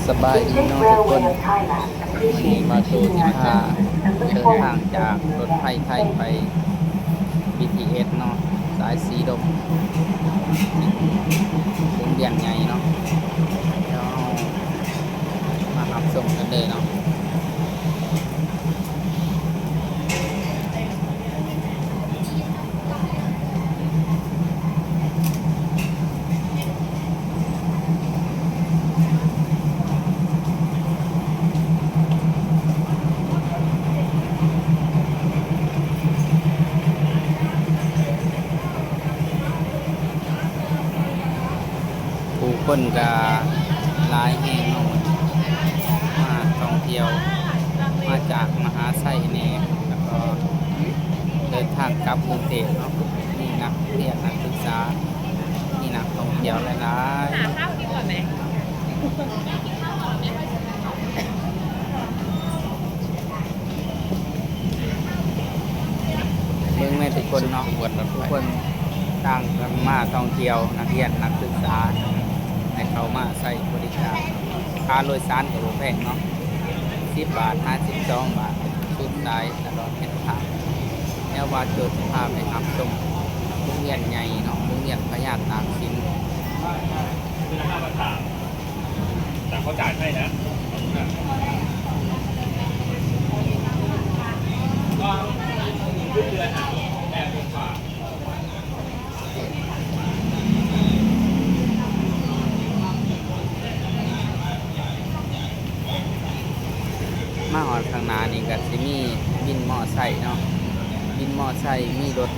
สบายดีเนาะทุกคน นี่บ่าวโจสิพาเดินทางจากรถไฟไทยไป บีทีเอส เนาะ สายสีลม วงเวียนใหญ่เนาะ เดี๋ยวเรามารับชมกันเลยเนาะ ผู้คนก็หลายแฮงเนาะ มาท่องเที่ยว มาจากมหาชัยแหน่ แล้วก็เดินทางกลับกรุงเทพฯเนาะ มีนักเรียน นักศึกษา มีนักท่องเที่ยวหลายๆ หาข้าวกินก่อนไหม? เบิ่งแม่นทุกคนเนาะ ทุกคนต่างกันมาท่องเที่ยว นักเรียน นักศึกษา ให้เข้ามาใช้บริการ ค่าโดยสารก็บ่แพงเนาะ สิบบาท หาสิบสองบาท สุดสายตลอดเส้นทาง แล้วบ่าวโจสิพาไปรับชมวงเวียนใหญ่เนาะ วงเวียนพญาตากสิน แต่เขาจ่ายให้นะ ฝั่งนู้นน่ะ ก็ขึ้นเดือนน่ะ แปดหมื่นกว่า มาฮอดข้างหน้านี่ก็สิมีวินมอไซค์เนาะ วินมอไซค์ มีรถ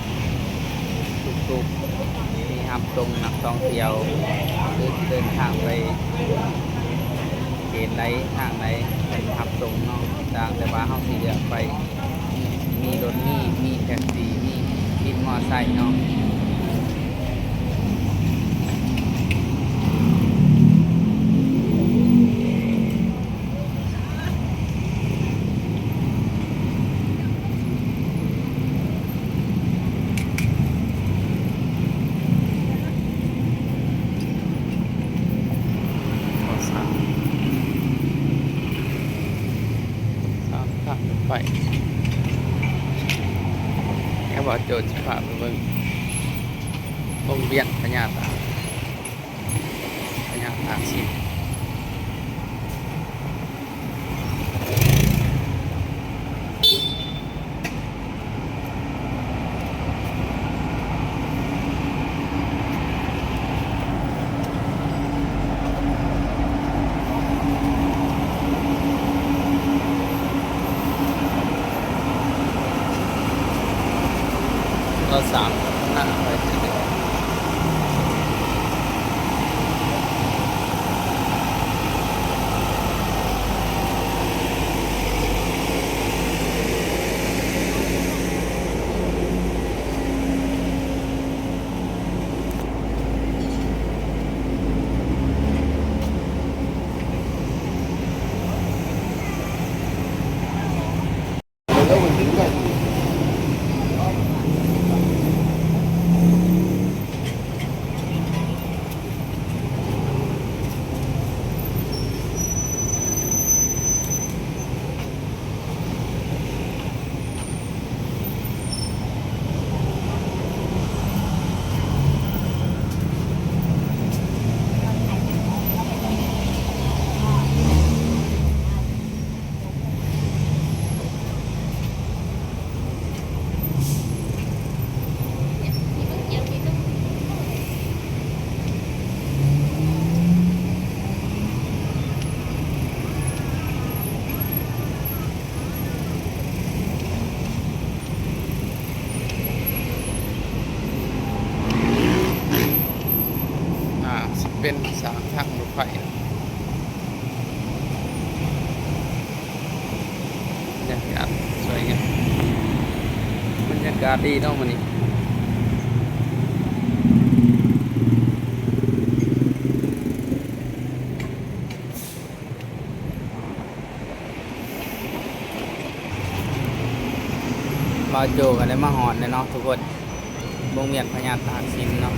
ตุ๊กๆ มีรับส่งนักท่องเที่ยว หรือเดินทางไปเขตใดทางใด เพิ่นรับส่งเนาะ ต่างแต่ว่าเฮาสิเลือกไป มีรถ มี มีแท็กซี่ มีวินมอไซค์เนาะ สาม สามทางรถไฟ แล้วบ่าวโจสิพาไปเบิ่งวงเวียนพญาตาก พญาตากสิน รอสามหน้าไป ອ່າ ຊິເປັນສາງທາງລົດໄຟ. ບັນຍາກາດສວຍງາມ ບັນຍາກາດດີເນາະມື້ນີ້. ບ່າວໂຈກໍໄດ້ມາຮອດແລ້ວເນາະທຸກຄົນ ວົງວຽນພະຍາຕາກສິນເນາະ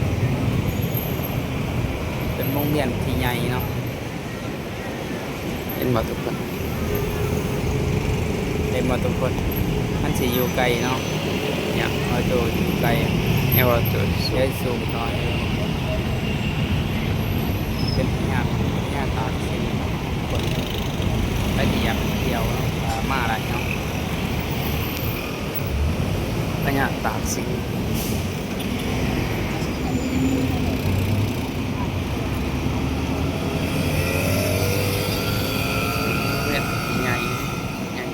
ເປັນວົງວຽນທີ່ໃຫຍ່ເນາະ. ເຫັນບໍ່ທຸກຄົນ? ເຫັນບໍ່ທຸກຄົນ? ມັນຊິຢູ່ໄກເນາະ. ຍາກ ເຮົາໂຕຢູ່ໄກ ແຕ່ວ່າໂຕສູງ ເຮັດສູງໜ້ອຍ ເປັນພະຍາ ພະຍາຕາກສິນເນາະທຸກຄົນ. ໄປດຽວ ດຽວເນາະ ເອີ ມາໄດ້ເນາະ. ພະຍາຕາກສິນ ເຮືອນໃຫຍ່ ໃຫຍ່.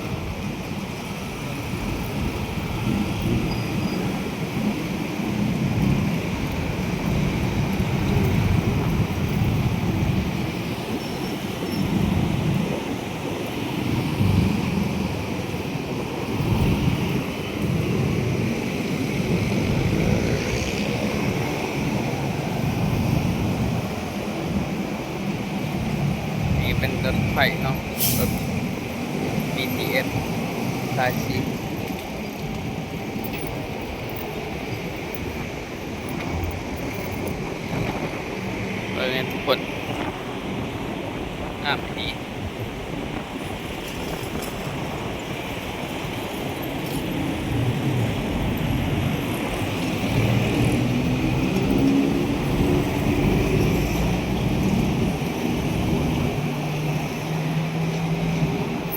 ນີ້ເປັນລົດໄຟເນາະ ລົດບີທີເອສສາຍສີ່. ເບິ່ງໃຫ້ທຸກຄົນ ງາມດີ.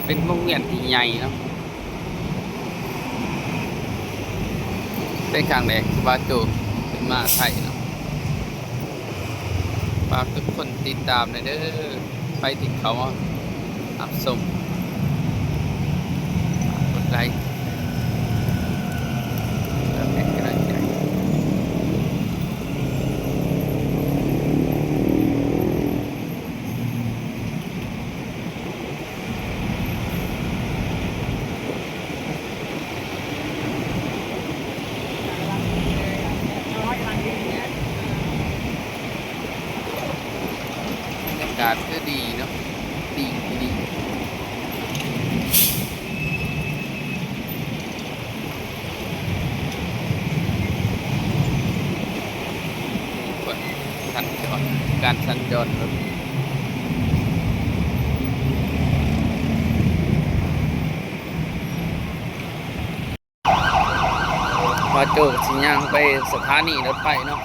ເປັນວົງວຽນທີ່ໃຫຍ່ເນາະ. ເປັນຄັ້ງແລກທີ່ວ່າໂຈຂຶ້ນມາໄທເນາະ. ຝາກທຸກຄົນຕິດຕາມແດ່ເດີ ໃຜທີ່ເຂົ້າມາຮັບຊົມ ກົດໄລ ເພື່ອເປັນກຳລັງໃຈ. ບັນຍາກາດຄືດີເນາະ ດີ ດີ. ສັນຈອນ ການສັນຈອນລົດ ບ່າວໂຈກະຊິຍ່າງໄປສະຖານີລົດໄຟເນາະ.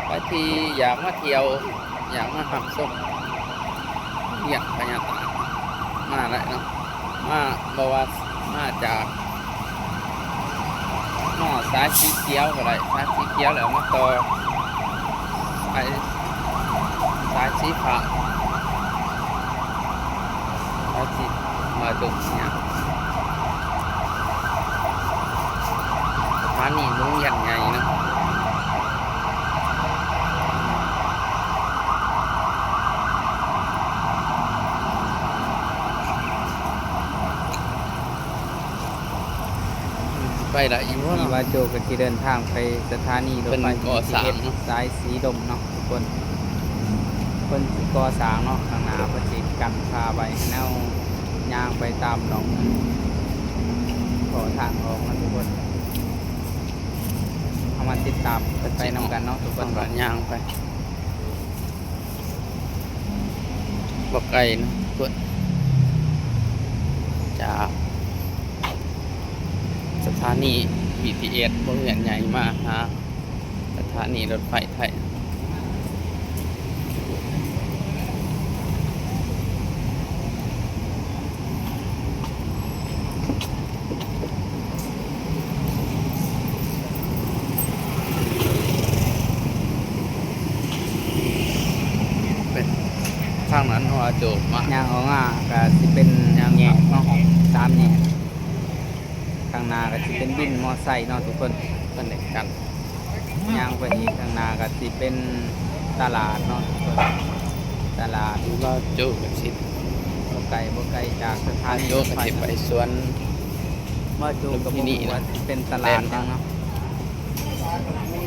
ໃຜທີ່ຢາກມາທ່ຽວ ຢາກມາຮັບຊົມວຽງພະຍາຕາກ ມາໄດ້ເນາະ. ມາ ບໍ່ວ່າມາຈາກ ມາສາຍສີຂຽວກໍໄດ້ ສາຍສີຂຽວແລ້ວມາຕໍ່ສາຍ ສາຍສີຟ້າ ສາຍສີ ມາຕົງນີ້ ສະຖານີວົງວຽນໃຫຍ່ເນາະ. ໄປໄດ້ຢູ່ເນາະ ວ່າໂຈກະຊິເດີນທາງໄປສະຖານີລົດໄຟ ເພິ່ນກໍ່ສ້າງເນາະ ບີທີເອສສາຍສີລົມເນາະທຸກຄົນ. ເພິ່ນຊິກໍ່ສ້າງເນາະ ຂ້າງໜ້າເພິ່ນຊິກັ້ນຄາໄວ້ໃຫ້ເຮົາຍ່າງໄປຕາມໜອງ ເພາະທາງອອກເນາະທຸກຄົນ. ເຮົາມາຕິດຕາມກັນໄປນຳກັນເນາະທຸກຄົນ ວ່າຍ່າງໄປ ບໍ່ໄກເນາະທຸກຄົນ ຈາກສະຖານີບີທີເອສວົງວຽນໃຫຍ່ມາຫາສະຖານີລົດໄຟໄທ. ເປັນທາງນັ້ນເນາະ ໂຈກມາ ຍ່າງອອກມາກະຊິເປັນແຍກເນາະ ສາມແຍກ. ຂ້າງໜ້າກະຊິເປັນວິນມໍໄຊເນາະທຸກຄົນ ເພິ່ນໄດ້ກັນ. ຍ່າງໄປອີກຂ້າງໜ້າກະຊິເປັນຕະຫຼາດເນາະທຸກຄົນ ຕະຫຼາດ. ບ່າວໂຈກະຊິ ບໍ່ໄກ ບໍ່ໄກຈາກສະຖານີ ບ່າວໂຈກະຊິໄປສວນ ບ່າວໂຈກະບໍ່ຮູ້ວ່າຊິເປັນຕະຫຼາດຫຍັງເນາະ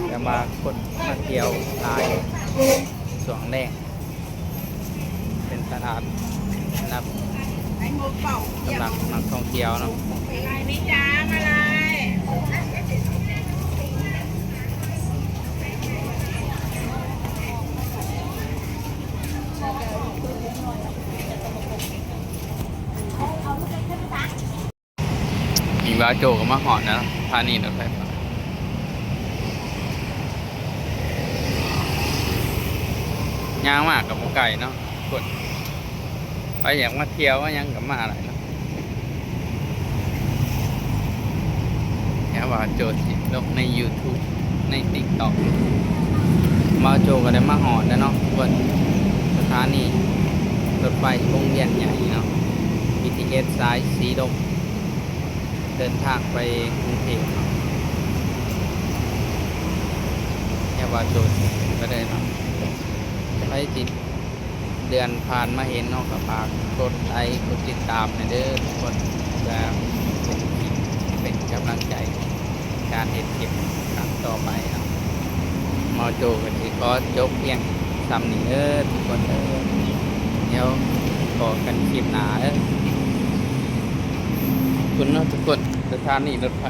ແຕ່ວ່າຄົນມາທ່ຽວຫຼາຍຊ່ວງແລງ. ເປັນຕະຫຼາດສຳລັບ ສຳລັບນັກທ່ອງທ່ຽວເນາະ. ເ ນີ້ບ່າວໂຈກໍມາຮອດແລ້ວ ສະຖານີລົດໄຟຟ້າ ຍ່າງມາກໍບໍ່ໄກເນາະ ຄົນ ໃຜຢາກມາທ່ຽວມາຫຍັງກໍມາໄດ້ເນາະ. ແລ້ວບ່າວໂຈຊິລົງໃນຢູທູບ ໃນຕິກຕັອກ ບ່າວໂຈກໍໄດ້ມາຮອດແລ້ວເນາະທຸກຄົນ ສະຖານີລົດໄຟວົງວຽນໃຫຍ່ເນາະ ບີທີເອສ ສາຍສີລົມ ເດີນທາງໄປກຸງເທບເນາະ. ແລ້ວບ່າວໂຈຊິຂຶ້ນໄປເລີຍເນາະ ໃຜທີ່ ເດືອນຜ່ານມາເຫັນເນາະ ກໍຝາກກົດໄລ ກົດຕິດຕາມໃຫ້ເດີທຸກຄົນ ເພື່ອເປັນ ເປັນກຳລັງໃຈໃນການເຮັດຄລິບຄັ້ງຕໍ່ໄປເນາະ. ບ່າວໂຈກໍຊິຂໍຈົບພຽງສ່ຳນີ້ເດີທຸກຄົນເດີ ດຽວພໍ້ກັນຄລິບໜ້າເດີ ຂອບຄຸນເນາະທຸກຄົນ ສະຖານີລົດໄຟ